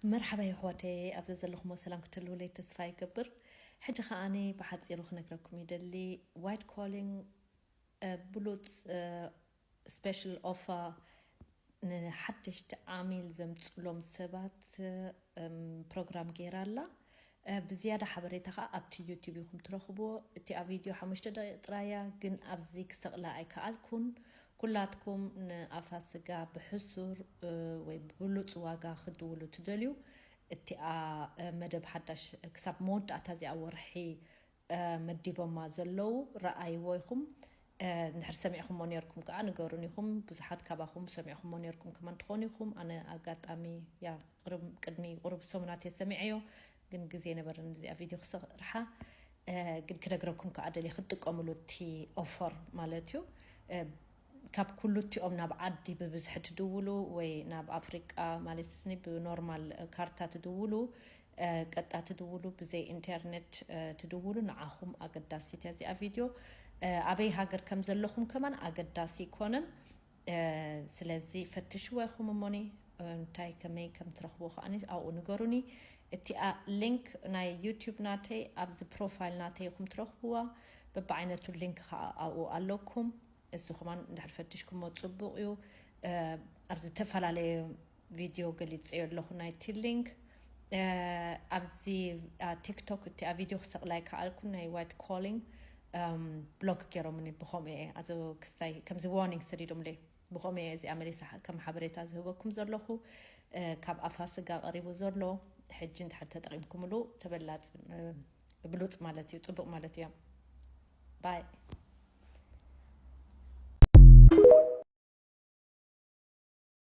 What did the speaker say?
መርሓባ የሕዋተይ፣ ኣብዚ ዘለኹሞ ሰላም ክትህልውለይ ተስፋ ይገብር። ሕጂ ከዓኒ ብሓፂሩ ክነግረኩም ይደሊ። ዋይት ኮሊንግ ብሉፅ ስፔሻል ኦፈር ንሓደሽቲ ዓሚል ዘምፅሎም ሰባት ፕሮግራም ገይራ ኣላ። ብዝያዳ ሓበሬታ ከዓ ኣብቲ ዩቲብ ኢኹም ትረኽብዎ። እቲኣ ቪድዮ ሓሙሽተ ደቂቕ ጥራያ፣ ግን ኣብዚ ክሰቕላ ኣይከኣልኩን። ኩላትኩም ንኣፋስጋ ብሕሱር ወይ ብብሉፅ ዋጋ ክትድውሉ ትደልዩ፣ እቲኣ መደብ ሓዳሽ ክሳብ መወዳእታ እዚኣ ወርሒ መዲቦማ ዘለዉ ረኣይዎ ኢኹም። እንድሕር ሰሚዕኹሞ ነርኩም ከዓ ንገሩን ኢኹም። ብዙሓት ካባኹም ሰሚዕኹሞ ነርኩም ከማን ትኾኑ ኢኹም። ኣነ ኣጋጣሚ ያ ቅድሚ ቁሩብ ሰሙናት እየ ሰሚዐዮ፣ ግን ግዜ ነበረን እዚኣ ቪድዮ ክሰርሓ። ግን ክነግረኩም ከዓ ደልየ ክትጥቀምሉ እቲ ኦፈር ማለት እዩ። ካብ ኩሉ እቲኦም ናብ ዓዲ ብብዝሒ ትድውሉ ወይ ናብ ኣፍሪቃ ማለት ስኒ ብኖርማል ካርታ ትድውሉ፣ ቀጣ ትድውሉ፣ ብዘይ ኢንተርኔት ትድውሉ፣ ንዓኹም ኣገዳሲት እያ እዚኣ ቪድዮ። ኣበይ ሃገር ከም ዘለኹም ከማን ኣገዳሲ ይኮነን። ስለዚ ፈትሽዎ ኢኹም እሞኒ እንታይ ከመይ ከም ትረኽብዎ ከዓኒ ኣብኡ ንገሩኒ። እቲኣ ሊንክ ናይ ዩቲብ ናተይ ኣብዚ ፕሮፋይል ናተይ ኢኹም ትረኽብዋ። በብዓይነቱ ሊንክ ከዓ ኣብኡ ኣለኩም። እዚ ከማን እንድሕር ፈትሽኩሞ ፅቡቕ እዩ። ኣብ ዝተፈላለየ ቪድዮ ገሊፀዮ ኣለኹ ናይቲ ሊንክ። ኣብዚ ቲክቶክ እቲ ኣብ ቪድዮ ክሰቕላይ ከኣልኩ ናይ ዋይት ኮሊንግ ብሎክ ገይሮምኒ። ብኸምኡ እየ ኣዚ ክስታይ ከምዚ ዋርኒንግ ሰዲዶምለይ። ብኸምኡ እየ እዚኣ መሊሳ ከም ሓበሬታ ዝህበኩም ዘለኹ። ካብ ኣፋስጋ ቀሪቡ ዘሎ ሕጂ እንድሕር ተጠቒምኩምሉ ተበላፅ ብሉፅ ማለት እዩ፣ ፅቡቕ ማለት እዮም። ባይ።